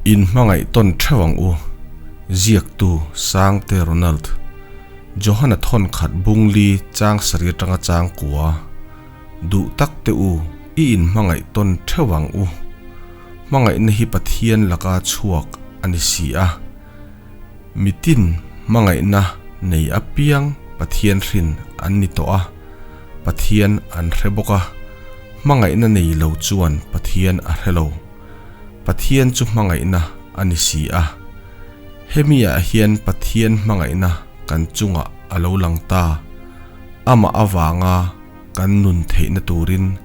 In hmangaih tawn theuh ang u, ziaktu Sangte Ronald, Johana thawn khat bungli chang sarih atanga chang kua, duh tak te u, i in hmangaih tawn theuh ang u. Hmangaihna hi Pathian laka chhuak a ni si a. Mitin hmangaihna nei apiang Pathian hrin an ni tawh a, Pathian an hre bawk a, hmangaihna nei lo chuan Pathian a hre lo. Pathian chu hmangaihna a ni si a. Hemi ah hian Pathian hmangaihna kan chungah a lo lang ta. Amah avanga kan nun theihna turin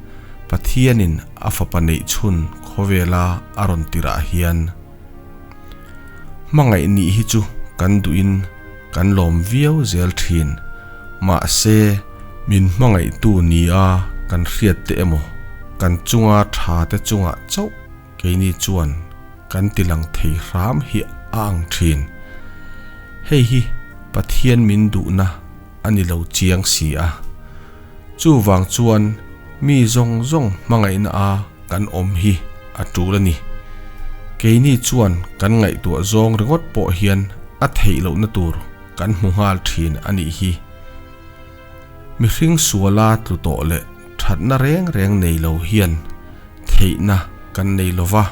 Pathianin a fapa neih chhun khawvela a rawn tirh ah hian hmangaih nih hi chu kan duhin kan lawm viau zel thin. Mahse, min hmangaihtu nia kan hriat te emaw, kan chunga tha te chungah chauh keini chuan kan ti lang thei hram hi a ang thin. Hei hi Pathian min duhna a ni lo chiang si a. Chuvang chuan mi zawng zawng hmangaihna a kan awm hi a tul a ni. Keini chuan kan ngaihtuah zawng ringawt pawh hian a theih lohna tur kan hmu nghal thin a nih hi. Mihring suala tlu tawh leh thatna reng reng nei lo hian theihna kan nei lo va,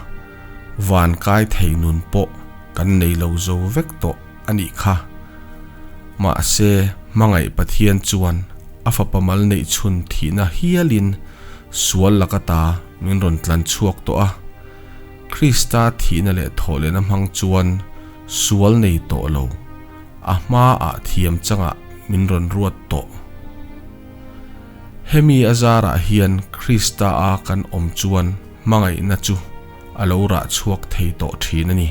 van kai thei nun pawh kan nei lo zo vek tawh a nih kha. Mahse, hmangaih Pathian chuan a fapa mal neih chhun thihna hialin sual laka ta min rawn tlan chhuak tawh a. Krista thihna leh thawhlehna hmang chuan sual nei tawh lo, a hmaah thiam changah min rawn ruat tawh. Hemi a zarah hian Krista a kan awm chuan hmangaihna chu a lo rah chhuak thei tawh thin a ni.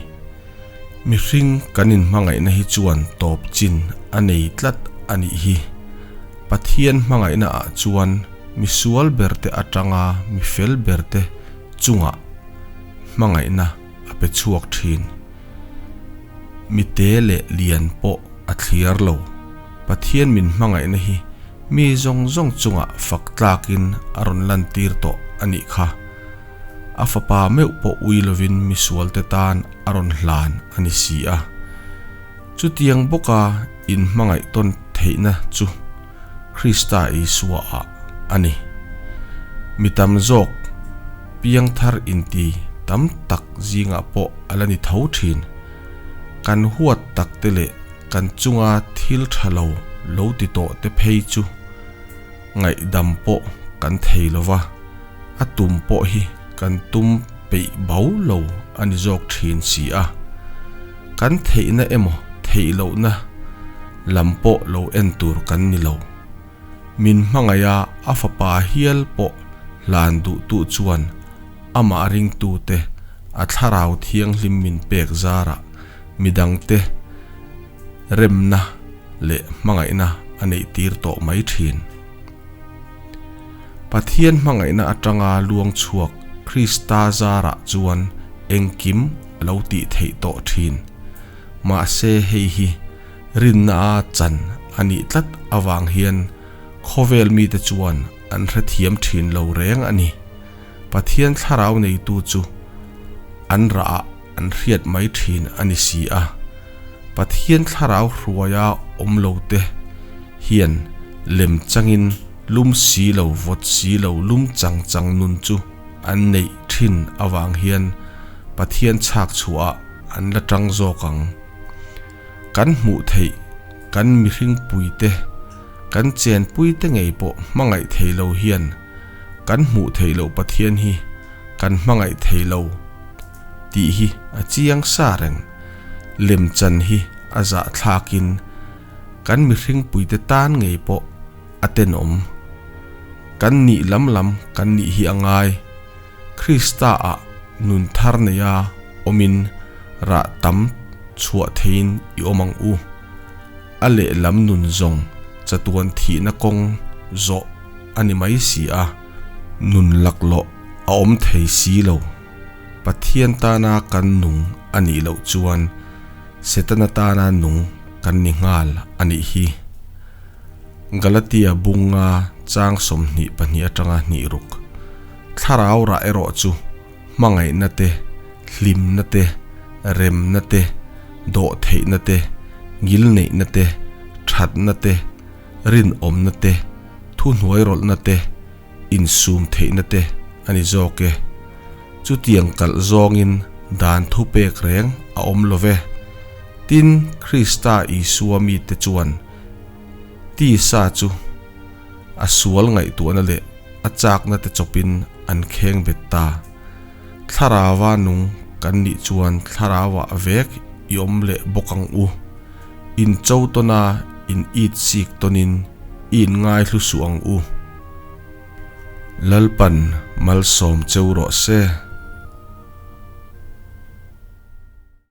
Mihring kan inhmangaihna hi chuan tawp chin a nei tlat a nih hi. Pathian hmangaihna ah chuan misual berte atanga mifel berte chungah hmangaihna a pe chhuak thin. Mite leh lian pawh a thliar lo. Pathian min hmangaihna hi mi zawng zawng chungah fak tlakin a rawn lantir tawh a nih kha. A fapa meuh pawh ui lovin misualte tan a rawn hlan a ni si a. Chutiang bawka inhmangaih tawn theihna chu Krista Isua ah a ni. Mi tam zawk piangthar inti tam tak zingah pawh a la ni tho thin. Kan huat tak te leh kan chunga thil tha lo lo ti tawh te phei chu ngaihdam pawh kan thei lo va, a tum pawh hi kan tum peih bau lo a ni zawk thin si a. Kan theihna emaw theih lohna lam pawh lo en tur kan ni lo. Min hmangaiha a fapa hial pawh hlan duhtu chuan amah ringtute a thlarau thianghlim min pek zarah midangte remna leh hmangaihna a neih tir tawh mai thin. Pathian hmangaihna atanga luang chhuak Krista zarah chuan engkim a lo tih theih tawh thin. Mahse hei hi rinna a chan a nih tlat avang hian khawvel mite chuan an hrethiam thin lo reng a ni. Pathian thlarau neitu chu an rah ah an hriat mai thin a ni si a. Pathian thlarau hruaia awm lo te hian lem changin lum si lo vawt si lo lum chang chang nun chu an neih thin avang hian Pathian chhak chhuah ah an la tang zawk ang. Kan hmuh theih kan mihring puite, kan chenpuite ngei pawh hmangaih thei lo hian kan hmuh theih loh Pathian hi kan hmangaih thei lo tih hi a chiang sa reng. Lemchan hi a zahthlakin kan mihring puite tan ngei pawh a tenawm. Kan nih lam lam kan nih hi a ngai. Krista ah nun thar neia awmin rah tam chhuah theiin i awm ang u. A lehlam nun zawng chatuan thihna kawng zawh a ni mai si a, nun laklawh a awm thei si lo. Pathian tana kan nung a nih loh chuan Setana tana nung kan ni nghal a nih hi. Galatia bunga chang 22 atanga hnih ruk. Thlarau rah erawh chu hmangaihna te, hlimna te, Remna te, dawhtheihna te, ngilneihna te, thatna te, rinawmna te, thuhnuairawlhna te, insum theihna te a ni zawk e. Chutiang kalh zawngin dan thupek reng a awm lo ve. Tin, Krista Isua mite chuan tisa chu a sual ngaihtuahna leh a chakna te chawpin an kheng bet ta. Thlarauva nung kan nih chuan thlarauah vek i awm leh bawk ang u. In cho tawn a, in it sik tawnin i in ngaihlu suh ang u. Lalpan malsawm cheu rawh se.